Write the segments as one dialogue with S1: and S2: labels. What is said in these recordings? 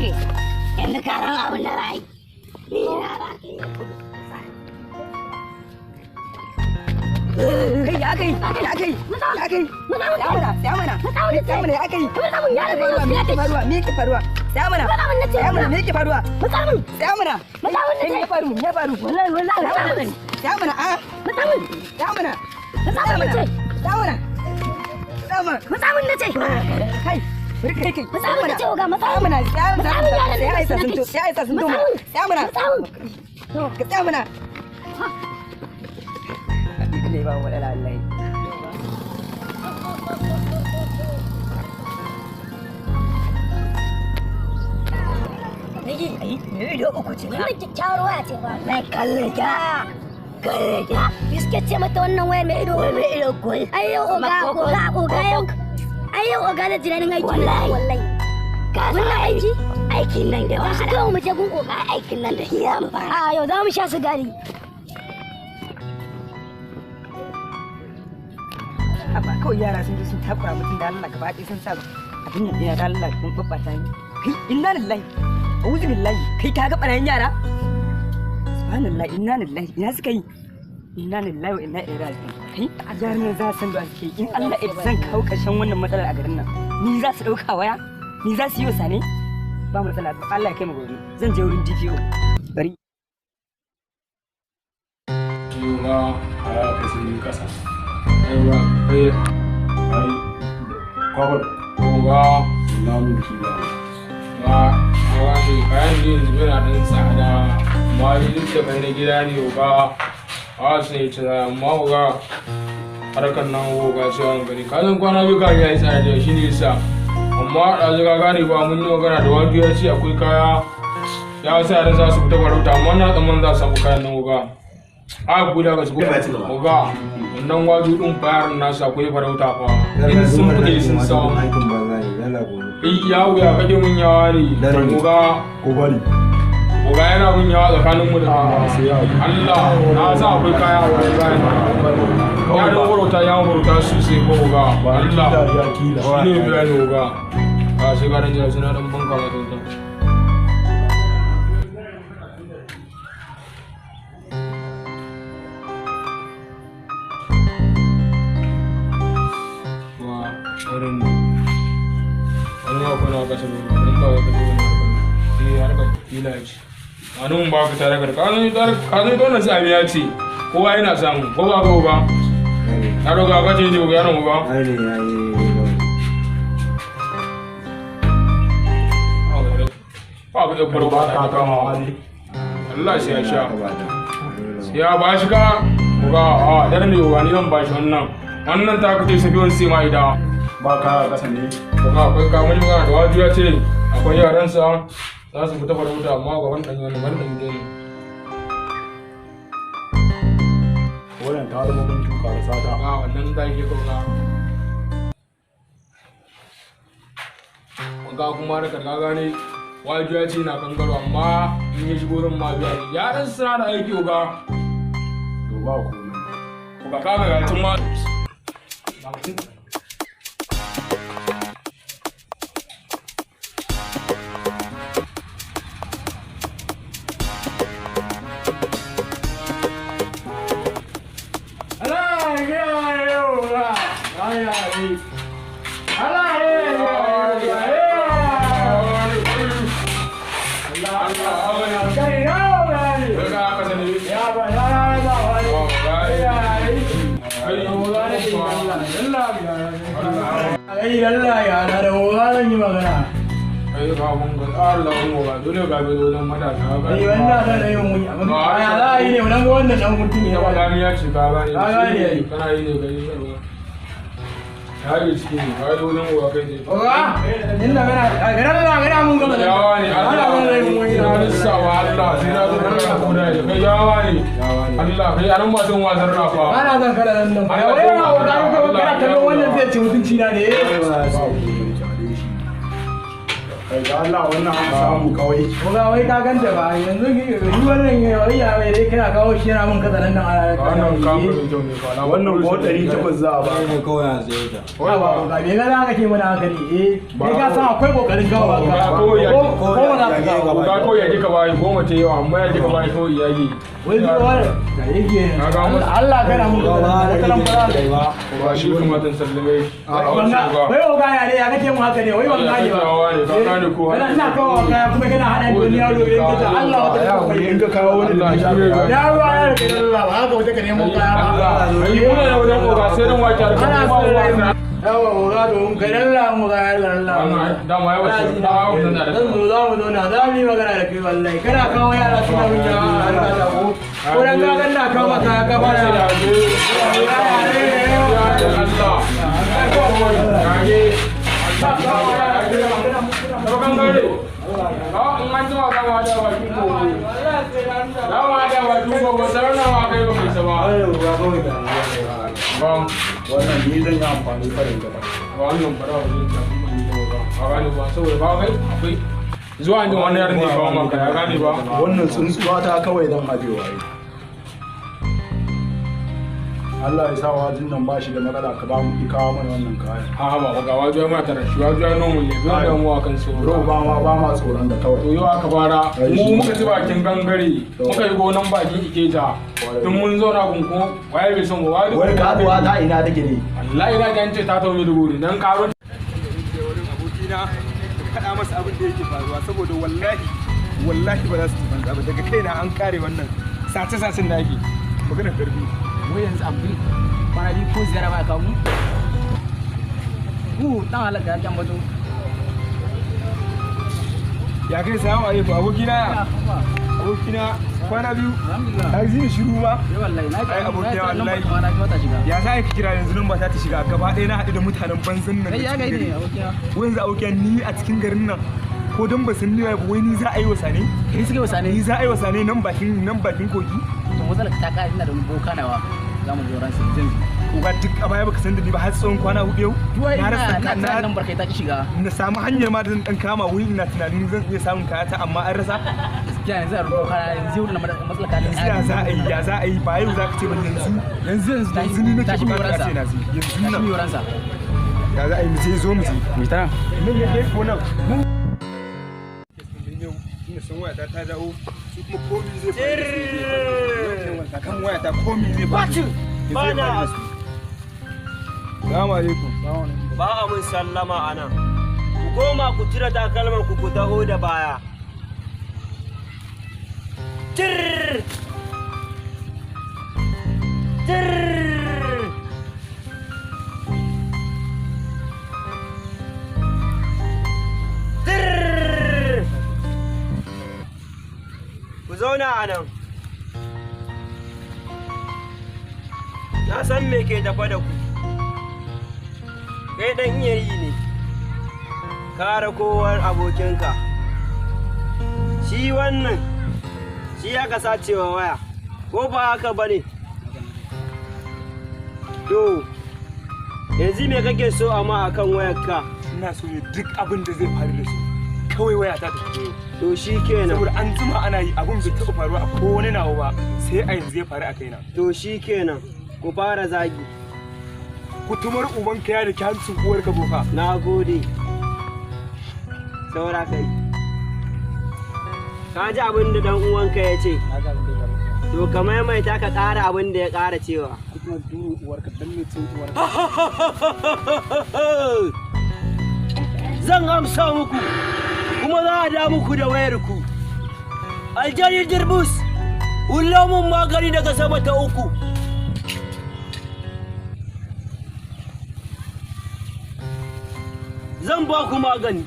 S1: Okay. Yanzu ka san abin da za a yi. Ni na ba ka yi.
S2: Kai ya kai ya kai ya kai ya mana ya mana ya mana ya kai me yake faruwa me yake faruwa ya mana ya mana me yake faruwa ya mana me yake faru me faru
S1: Wallahi wallahi.
S2: ya mana a ya mana ya mana ya mana ya mana
S1: Matsamin na ce.
S2: kai bari kai kai
S1: Matsamin na ce oga matsamin.
S2: ya mana ya mana ya aisa sun to ya aisa sun to ya mana
S1: Matsamin.
S2: ka tsaya mana ne ba matsala wallahi.
S1: Nigi.
S2: Ai, me ido uku ce
S1: Wannan kyakkyawar waya ce ba.
S2: na kalle ta kalle ta
S1: Biskit ce mata wannan wayar mai ido.
S2: Wai mai ido uku ne.
S1: Ai yau oga oga oga yau. Ai yau oga da jiranin aiki.
S2: Wallahi.
S1: Wallahi.
S2: Ka san
S1: Wannan aiki?
S2: Aikin nan da
S1: Tashi
S2: wahala.
S1: kawai mu je gun oga.
S2: Aikin nan da shi za mu fara.
S1: A yau za mu sha sigari.
S2: Haba kawai yara sun je sun takura mutum da Allah gaba ɗaya sun sa abin nan ɗina da Allah sun babbata ni. Kai inna lillahi a'udhu billahi kai ka ga ɓarayin yara? Subhanallah inna lillahi ina suka yi? Inna lillahi wa inna ilaihi raji'un. Kai a yaran nan za su san da suke in Allah ya zan kawo ƙarshen wannan matsalar a garin nan. Ni za su ɗauka waya? Ni za su yi wasa ne? Ba matsala Allah ya kai mu gobe. Zan je wurin DPO. Bari.
S3: Yau
S4: a kai sun yi kasa
S3: aiwa kai
S4: ai kwabar
S3: oga
S4: na mun kila
S3: ba hawa ne kayan ne yanzu yana ɗan tsada amma ni duk da kai na gida ne oga a su ne ci amma oga harkar nan oga sai an gani ka san kwana biyu kan yayi tsada da shi ne yasa amma ɗazu ka gane ba mun yi magana da wani ya ce akwai kaya ya sa yaran za su fita farauta amma na tsammanin za su samu kayan nan oga a guda ga su oga wannan wajo din bayar nasu akwai farauta fa in sun fite sun samu
S5: aikin banza ne yalla gobe
S3: kai ya wuya kake mun yawa ne
S5: Dare ne.
S3: oga
S4: ko bari
S3: oga yana mun yawa tsakanin mu da
S4: sai ya
S3: Allah na sa akwai kaya a wurin bayan ya dan farauta ya farauta sosai ko oga Allah
S4: ya kila
S3: shi ne bayani oga a sai ga dan jira suna dan banka mata wuta wa wurin wani ma kuna kasa ba wani ba ka ji wani harkar eh harkar kila ce a nan ba ka tare ka ka san ita wannan samiya ce kowa yana samu ko ba ka ba na roga ka ce ne ga yaron ba
S5: ai ne yayi
S3: ba ka dabbar
S4: ba ka kama wani
S3: Allah sai ya sha sai ya ba shi ka ga a dare ne wa ni zan ba shi wannan wannan ta kace sai biyon sai ma ida
S4: ba ka kasa ne
S3: kuma akwai kamar magana da waju ya ce akwai yaransa za su fita farauta amma ga wannan wannan wannan ne
S4: wannan ta zama mun tuka da sata
S3: ba wannan da ke kauka ga kuma da karka gane waju ya ce na kankaro amma in ya shigo zan ma biya ne yaran suna da aiki uga
S4: to ba komai
S3: uga ka ga tun ma
S6: Ai Allah ya na da oga zan yi magana.
S3: Ai ga mun ga Allah mun ga dole ga bi wajen matasa ga.
S6: Ai wannan da yin mun abin. Ya za a yi ne wannan wannan dan mutum ne
S3: Ita
S6: ba.
S3: ba ya ce ka gane.
S6: Ka gane ai.
S3: Kana yi ne kai sarwa. Ya yi ciki ne ka yi wajen uwa kai ne.
S6: Oga, inda kana a garan Allah gara mun gama.
S3: Yawa ne
S6: Allah
S3: Allah
S6: mun mun
S3: na lissawa Allah sai na zo kana koda da kai yawa ne. Allah kai anan ba son wasan rafa.
S6: Ana zan kada nan nan.
S3: Allah
S6: Wai na oga ko
S3: Allah
S6: kana kallon wannan zai ci mutunci na ne.
S4: ba komai kyale shi Kai da Allah wannan an samu kawai.
S6: Oga wai ka ganta ba yanzu ni wannan wai ya mai dai kana kawo shi yana mun kaza nan
S3: a wannan kafin mai kyau ne ba.
S4: Wannan ko 800 za a ba.
S5: Ne kawai a saye ta.
S6: Ba ba oga me ga za ka ke mana haka ne eh kai ka san akwai kokarin gawa ba ka.
S3: Ko ya
S6: ko ba za ka kawo.
S3: Oga ko ya kika bai goma ta yawa amma ya kika bai kawai ya yi.
S6: Wai zuwa da yake Allah kana mun kaza nan ba.
S3: Ba shi kamata sallame.
S6: Wai oga ya ne ya kake mu haka ne wai ban gane ba.
S3: Ba.
S6: Ina kawo kaya kuma kana hada ni wani yaro ne kace Allah wata
S4: Ya hakuri in ka kawo wani da
S3: Allah shi ne ga.
S6: yaro ya rike Allah ba haka wata ka nemo kaya ba.
S3: Ai muna da wajen oga sai dan wake har
S6: Ana
S3: kuma
S6: so
S3: ba.
S6: Yawa oga domin kai Allah mu ga Allah.
S3: Dama ya wace da wannan da.
S6: Zan zo za mu zauna za mu yi magana da kai wallahi kana kawo yara suna wuce a harka ta ko. Ko dan ka ga ina kawo maka ka fara.
S4: Wannan ni zan yi amfani farin gaba.
S3: Zuwa yanzu wani yaron ne kawo maka ya gane ba.
S4: Wannan tsuntsuwa ta kawai zan aje waye. Allah ya sa wajin nan ba shi da matsala ka ba mu ki kawo mana wannan kayan.
S3: Ha ba ga wajo ma tara shi wajo nomu ne bai da mu akan so.
S4: Bro ba ma ba ma tsoron da
S3: To
S4: kawai.
S3: yau aka fara mu muka ci bakin gangare muka yi gonan bakin Ikeja tun mun zauna kunko waye bai son waye.
S4: Wai kaduwa ta ina take ne?
S3: Wallahi na ga ce ta tawo da guri dan karo
S7: wurin abokina da faɗa masa abin da yake faruwa saboda wallahi wallahi ba za su ci banza ba daga kaina an kare wannan sace-sacen da ake maganar karfi.
S2: Wai yanzu Abdul kwana biyu ko ziyara ba kawo mu? Ku dan halaka ya bato.
S7: Ya kai salamu alaikum abokina abokina kwana biyu
S2: Alhamdulillah.
S7: ka ji ni shiru ba.
S2: Eh wallahi na
S7: Ai, abokina, wallahi.
S2: na ji wata shiga.
S7: Ya za ka kira yanzu nan ba ta shiga gaba ɗaya na haɗu da mutanen banzan nan
S2: Kai
S7: da
S2: ya
S7: cikin
S2: ga ne
S7: gari.
S2: abokina.
S7: Wai yanzu abokina ni a cikin garin nan ko dan ba san ni ba wai ni za a yi wasa ne?
S2: Kai suke wasa ne.
S7: Ni za a yi wasa ne nan bakin nan bakin kogi?
S2: To matsalar ta kare ina da wani boka nawa. Za mu zo ran sai yanzu.
S7: Uga duk a baya baka san da ni ba har tsawon kwana hudu yau.
S2: Duwai
S7: Na
S2: ina
S7: rasa
S2: na
S7: na
S2: ta nan barkai ta ki shiga.
S7: na samu hanyar ma da zan dan kama wuri ina tunanin zan iya samun kayata amma an rasa.
S2: Gaskiya yanzu a rubuta kana yanzu wannan matsalar ka
S7: Yanzu ya za a yi ya za a yi ba yau za ka ce ba yanzu.
S2: Yanzu yanzu
S7: Yanzu ni nake
S2: tashi mi
S7: bukatar a
S2: wuransa.
S7: ce na je. Yanzu
S2: Tashi mi
S7: nan.
S2: wuransa.
S7: Ya za a yi mu je zo mu je.
S2: Mu tana.
S7: Nan yake ko nan. Yau ina san wayata ta dawo su kuma komi zai faru da su. Kan wayata komi zai faru.
S8: Bana
S7: Salamu alaikum.
S8: ba a mun sallama a nan. Ku koma ku cire takalman ku ku taho da baya. Tir! Tir! Tir! Ku zauna a nan. Na san me ke tafa da ku. Kai ɗan iya yi ne, kare kowar abokinka. Shi wannan, shi aka sacewa waya, ko ba haka ba ne? To, yanzu me kake so amma akan wayarka?
S7: Ina so ne duk abin da zai faru da su. Kawai wayata ta fito.
S8: To shi kenan,
S7: Saboda an jima ana yi abin bai taɓa faruwa a kowane nawa ba sai a yanzu ya faru a kaina.
S8: to shi kenan, ku fara zagi.
S7: Kutumar ubanka ya da hancin uwarka boka.
S8: Na gode. Saura kai. Ka ji abin da dan uwanka ya ce. To ka maimaita ka ƙara abin da ya ƙara cewa.
S7: Kutumar duru uwarka dan mai cin uwarka.
S8: Zan amsa muku, kuma za a da muku da wayarku. Aljani Dirbus, wullo mun magani daga sama ta uku. Zan ba ku magani.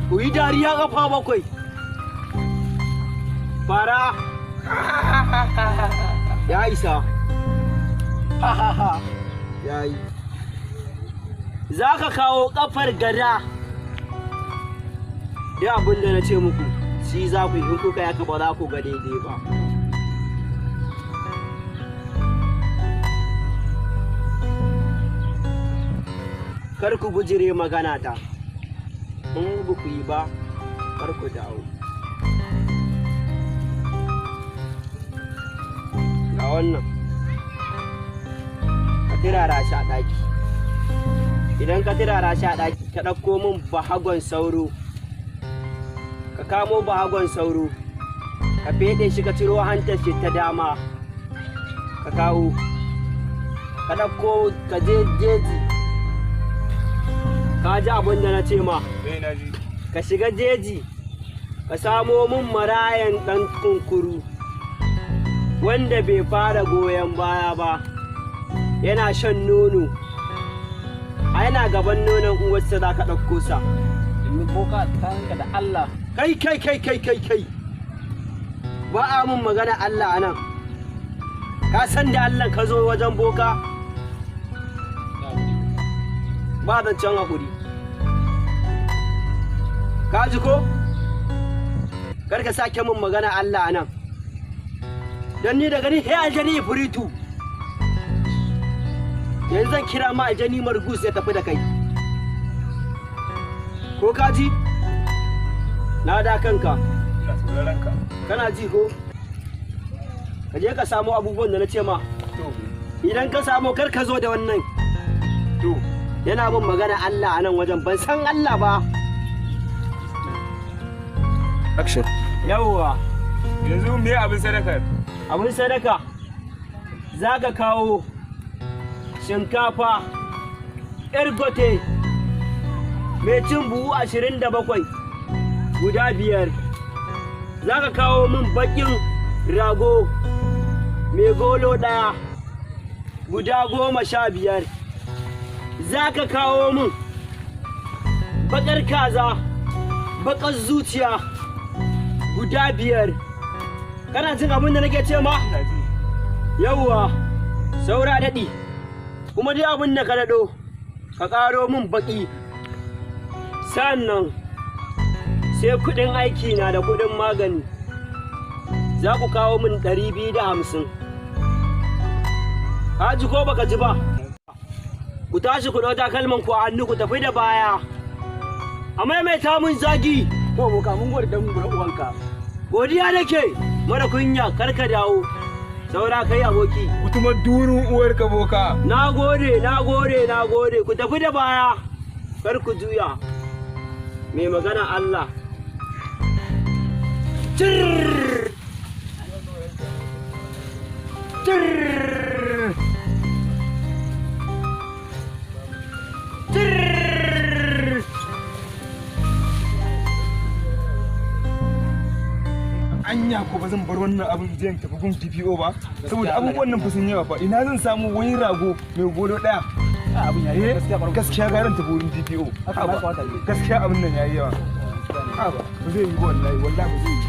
S8: Ku yi dariya kafa bakwai. Fara. Ya isa. Ya yi. Za ka kawo kafar gada. Duk abin da na ce muku, shi za ku yi in kuka yaka ba za ku ga daidai ba. Kar ku bujire magana ta. In ba ku yi ba, kar ku dawo. Ga wannan, ka turara shi a ɗaki. Idan ka turara shi a ɗaki, ka ɗauko min bahagon sauro. Ka kamo bahagon sauro, ka feɗe shi, ka ciro hantar shi ta dama, ka kawo. Ka ɗauko, ka je jeji. Ka ji abin da na ce ma?
S7: Eh, na ji.
S8: Ka shiga jeji, ka samo min marayan ɗan kunkuru wanda bai fara goyon baya ba, yana shan nono, a yana gaban nonon uwarsa za ka ɗauko sa.
S6: Domin boka, tsakaninka da Allah.
S8: Kai, kai, kai, kai, kai, kai, ba a mun magana Allah a nan. Ka san da Allah ka zo wajen boka. Ba zancen haƙuri. Ka ji ko? Kar ka sake mun magana Allah a nan, don ni da gani he aljani ifritu. Yanzu zan kira ma aljani margus ya tafi da kai. Ko ka ji? Na da kanka.
S7: Ina sauraron ka.
S8: Kana ji ko? Ka je ka samo abubuwan da na ce ma.
S7: To.
S8: Idan ka samo, kar ka zo da wannan.
S7: To.
S8: Yana min magana Allah a nan wajen, ban san Allah ba.
S5: Action.
S8: Yawwa.
S7: Yanzu me abin sadakar?
S8: Abin sadaka, za ka kawo shinkafa ergote mai cin buhu 27 guda biyar. Za ka kawo min bakin rago mai golo ɗaya guda 15. Za ka kawo min bakar kaza bakar zuciya guda biyar. Kana jin abin da nake ce ma?
S7: Ina ji.
S8: Yawwa, saura daɗi. Kuma dai abin da ka daɗo, ka ƙaro min baƙi. Sannan sai kuɗin aiki na da kuɗin magani, za ku kawo min 250. Ka ji ko baka ji ba? Ku tashi, ku ɗau takalman ku a hannu, ku tafi da baya. A maimaita mun zagi.
S6: To boka, mun gode dan gura uwanka.
S8: Godiya nake. Mara kunya, kar ka dawo. Saura kai, aboki.
S7: Kutumar durin uwarka, boka.
S8: Na gode, na gode, na gode. Ku tafi da baya, kar ku juya. Mai magana Allah. Tirr! Tirr! Tirr!
S7: Anya ko ba zan bar wannan abin zai tafi gun DPO ba? Saboda abubuwan nan fa sun yawa fa. Ina zan samu wani rago mai golo daya?
S6: Abin yayi
S7: Eh,
S6: gaskiya.
S7: gaskiya garan tafi wurin DPO.
S6: Haka ma kamata yi.
S7: Gaskiya abin nan yayi yawa. Haba, ba zai yi ba wallahi, wallahi ba zai yi.